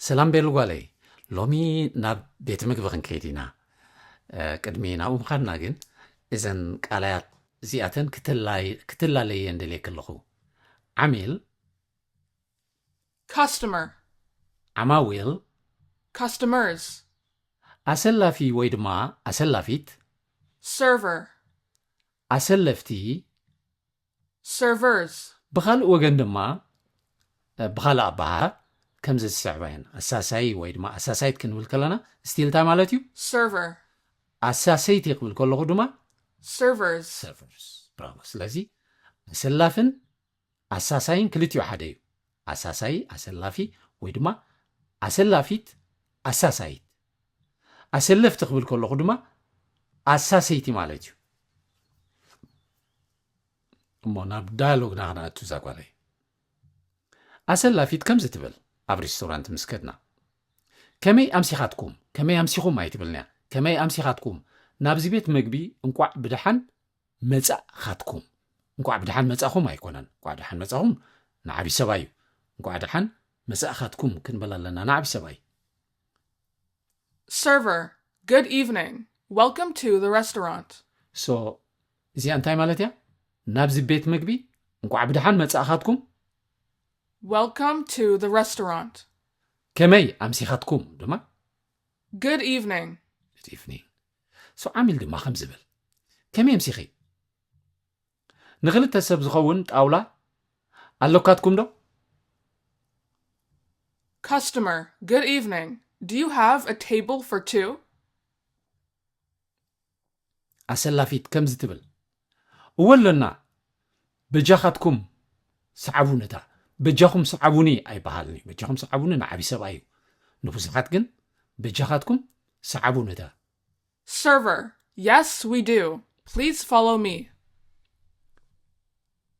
ሰላም ቤል ጓለይ፣ ሎሚ ናብ ቤት ምግቢ ክንከይድ ኢና። ቅድሚ ናብኡ ምኻድና ግን እዘን ቃላያት እዚኣተን ክትላለየን ደልየ ከለኹ፣ ዓሚል፣ Customer. ዓማዊል፣ Customers. ኣሰላፊ ወይ ድማ ኣሰላፊት፣ Server. ኣሰለፍቲ፣ Servers. ብኻልእ ወገን ድማ ብኻልእ ኣባሃ ከምዚ ዝስዕባ እየን። ኣሳሳይ ወይ ድማ ኣሳሳይት ክንብል ከለና ስቲል እንታይ ማለት እዩ? Server. ኣሳሰይቲ ክብል ከለኹ ድማ Servers. ሰርቨርስ። ብራቮ። ስለዚ ኣሰላፍን ኣሳሳይን ክልቲኡ ሓደ እዩ። ኣሳሳይ ኣሰላፊ ወይ ድማ ኣሰላፊት ኣሳሳይት። ኣሰለፍቲ ክብል ከለኹ ድማ ኣሳሰይቲ ማለት እዩ። እሞ ናብ ዳያሎግና ክነኣቱ እዛ ጓለይ። ኣሰላፊት ከምዚ ትብል ኣብ ሬስቶራንት ምስ ከድና፣ ከመይ ኣምሲኻትኩም? ከመይ ኣምሲኹም ኣይትብልንያ። ከመይ ኣምሲኻትኩም? ናብዚ ቤት መግቢ እንቋዕ ብደሓን መጻእኻትኩም። እንቋዕ ብደሓን መጻኹም ኣይኮነን። እንቋዕ ደሓን መጻኹም ንዓቢ ሰብኣይ እዩ። እንቋዕ ደሓን መጻእኻትኩም ክንበል ኣለና ንዓቢ ሰብኣይ። Server. Good evening. Welcome to the restaurant. ሶ እዚኣ እንታይ ማለት እያ? ናብዚ ቤት ምግቢ እንቋዕ ብደሓን መጻእኻትኩም። Welcome to the restaurant. ከመይ ኣምሲኻትኩም ድማ Good evening. Good evening. ሶ ዓሚል ድማ ከም ዝብል፣ ከመይ ኣምሲኺ? ንኽልተ ሰብ ዝኸውን ጣውላ ኣለካትኩም ዶ? Customer. Good evening. Do you have a table for two? ኣሰላፊት ከምዚ ትብል፣ እወ ኣለና። በጃኻትኩም ሰዓቡ ነታ። በጃኹም ሰዓቡኒ ኣይበሃልን እዩ። በጃኹም ሰዓቡኒ ንዓቢ ሰብኣይ እዩ። ንብዙሓት ግን በጃኻትኩም ሰዓቡ ነታ። Server. Yes, we do. Please follow me.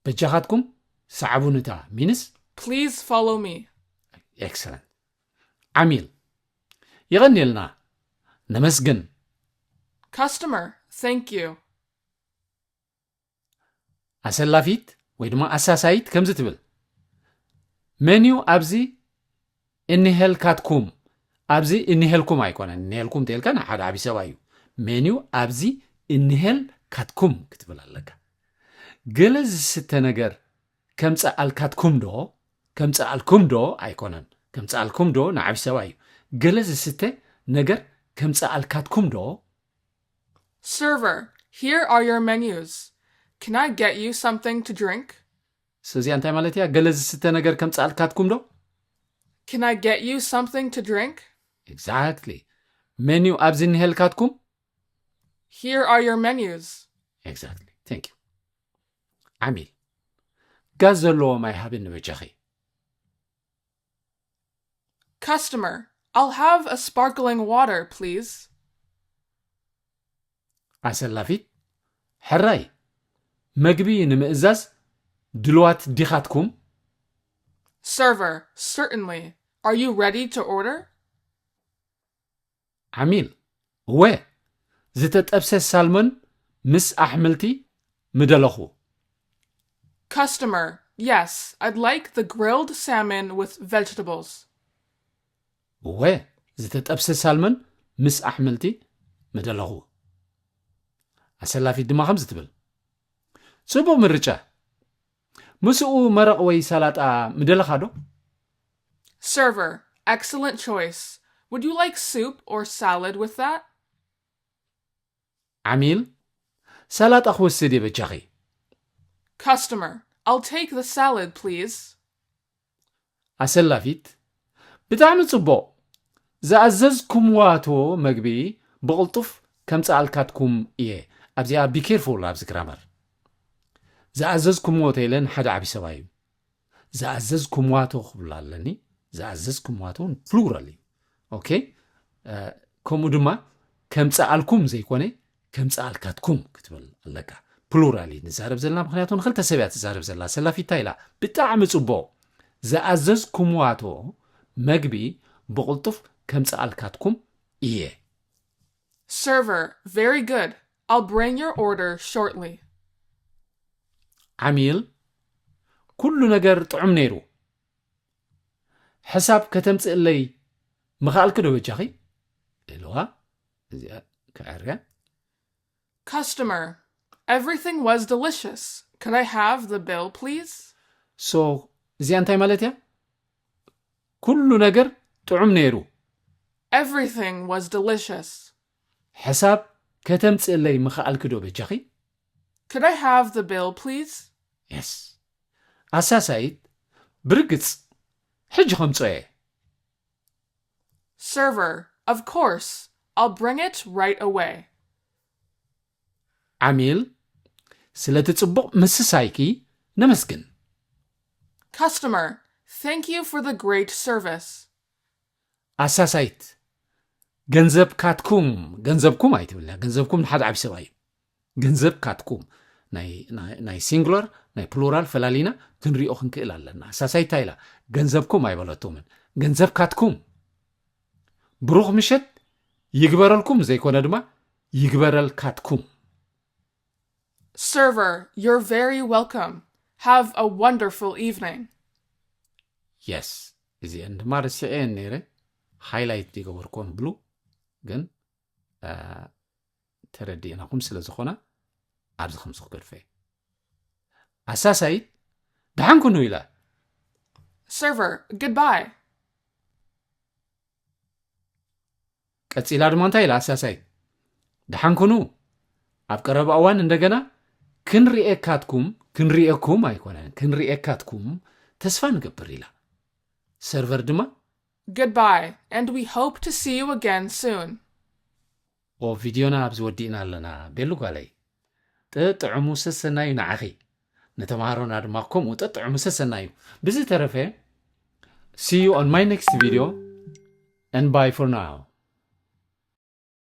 በጃኻትኩም ሰዓቡ ነታ ሚንስ Please follow me. ኤክሰለንት። ዓሚል፣ የቐንየልና፣ ነመስግን። Customer. Thank you. ኣሰላፊት ወይ ድማ ኣሳሳይት ከምዚ ትብል፣ ሜንዩ ኣብዚ እኒሄልካትኩም። ኣብዚ እኒሄልኩም ኣይኮነን። እኒሄልኩም ተልካ ንሓደ ዓቢ ሰብኣይ እዩ። ሜንዩ ኣብዚ እኒሄልካትኩም ክትብል ኣለካ። ገለ ዝስተ ነገር ከምፀኣልካትኩም ዶ? ከምፀኣልኩም ዶ ኣይኮነን። ከምፀኣልኩም ዶ ንዓቢ ሰብኣይ እዩ። ገለ ዝስተ ነገር ከምፀኣልካትኩም ዶ? Server. Here are your menus. Can I get you something to drink? ስለዚ እንታይ ማለት እያ? ገለ ዝስተ ነገር ከምፀኣልካትኩም ዶ? Can I get you something to drink? Exactly. ሜንዩ ኣብዚ እኒሄልካትኩም። Here are your menus. Exactly. Thank you. ዓሚል፣ ጋዝ ዘለዎ ማይ ሃብኒ በጃኺ። Customer. I'll have a sparkling water, please. ኣሰላፊት፣ ሕራይ፣ መግቢ ንምእዛዝ ድልዋት ዲኻትኩም? Server. Certainly. Are you ready to order? ዓሚል፣ እወ፣ ዝተጠብሰ ሳልሞን ምስ ኣሕምልቲ ምደለኹ። Customer. Yes, I'd like the grilled salmon with vegetables. እወ፣ ዝተጠብሰ ሳልሞን ምስ ኣሕምልቲ ምደለኹ። ኣሰላፊት ድማ ከምዚ ትብል፣ ጽቡቕ ምርጫ። ምስኡ መረቕ ወይ ሰላጣ ምደለኻ ዶ? Server. Excellent choice. Would you like soup or salad with that? ዓሚል፣ ሰላጣ ክወስድ እየ በጃኺ። Customer. I'll take the salad, please. ኣሰላፊት፣ ብጣዕሚ ጽቡቕ። ዝኣዘዝኩምዋቶ መግቢ ብቕልጡፍ ከምጽኣልካትኩም እየ። ኣብዚኣ ቢ ኬርፉል ኣብዚ ግራመር። ዝኣዘዝኩምዎ ተይለ ንሓደ ዓቢ ሰብኣይ እዩ። ዝኣዘዝኩምዋቶ ክብል ኣለኒ። ዝኣዘዝኩምዋቶ ፕሉራል እዩ። ኦኬ። ከምኡ ድማ ከምጽኣልኩም ዘይኮነ ከምጽኣልካትኩም ክትብል ኣለካ። ፕሉራል እዩ ንዛረብ ዘለና፣ ምክንያቱ ንክልተ ሰብ እያ ትዛረብ ዘላ። ሰላፊታ ኢላ። ብጣዕሚ ጽቡቕ። ዝኣዘዝኩምዋቶ መግቢ ብቕልጡፍ ከምጽኣልካትኩም እየ። Server. Very good. I'll bring your order shortly. ዓሚል፣ ኩሉ ነገር ጥዑም ነይሩ። ሕሳብ ከተምጽእለይ ምኽኣልኪ ዶ በጃኺ? ኢልዋ። እዚኣ ክዕርያ። Customer, everything was delicious. Could I have the bill, please? So እዚኣ እንታይ ማለት እያ? ኩሉ ነገር ጥዑም ነይሩ። Everything was delicious. ሕሳብ ከተምፅእለይ ምኽኣልኪ ዶ በጃኺ? Could I have the bill, please? የስ። ኣሳሳይት፣ ብርግፅ ሕጂ ከምፅኦ እየ። Server, of course. I'll bring it right away. ዓሚል፣ ስለቲ ፅቡቕ ምስሳይኪ ነመስግን። Customer, thank you for the great service. ኣሳሳይት፣ ገንዘብካትኩም፣ ገንዘብኩም ኣይትብልና፣ ገንዘብኩም ንሓደ ዓቢ ሰብኣይ እዩ። ገንዘብካትኩም፣ ናይ ሲንጉላር ናይ ፕሉራል ፈላሊና ክንሪኦ ክንክእል ኣለና። ኣሳሳይት እንታይ ኢላ? ገንዘብኩም ኣይበለቶምን፣ ገንዘብካትኩም። ብሩኽ ምሸት ይግበረልኩም ዘይኮነ ድማ ይግበረልካትኩም። Server, you're very welcome. Have a wonderful evening. የስ፣ እዚአን ድማ ረሲዐየን ነይረ። ሃይላይት ይገበርኮን ብሉ ግን ተረዲእናኹም ስለ ዝኾና ኣብዚ ከምዚ ክገድፈ። ኣሳሳይት፣ ደሓን ኩኑ ኢላ። Server, goodbye. ቀፂላ ድማ እንታይ ኢላ ኣሳሳይት? ደሓን ኩኑ፣ ኣብ ቀረባ እዋን እንደገና ክንሪኤካትኩም፣ ክንሪኤኩም ኣይኮነን፣ ክንሪኤካትኩም ተስፋ ንገብር ኢላ። ሰርቨር ድማ Goodbye, and we hope to see you again soon. ኦ፣ ቪድዮና ኣብዚ ወዲእና ኣለና። ቤሉ ጓለይ፣ ጥጥዕሙ ሰሰናዩ ንዓኺ፣ ንተምሃሮና ድማ ከምኡ ጥጥዕሙ ሰሰናዩ። ብዝተረፈ፣ see you on my next video and bye for now.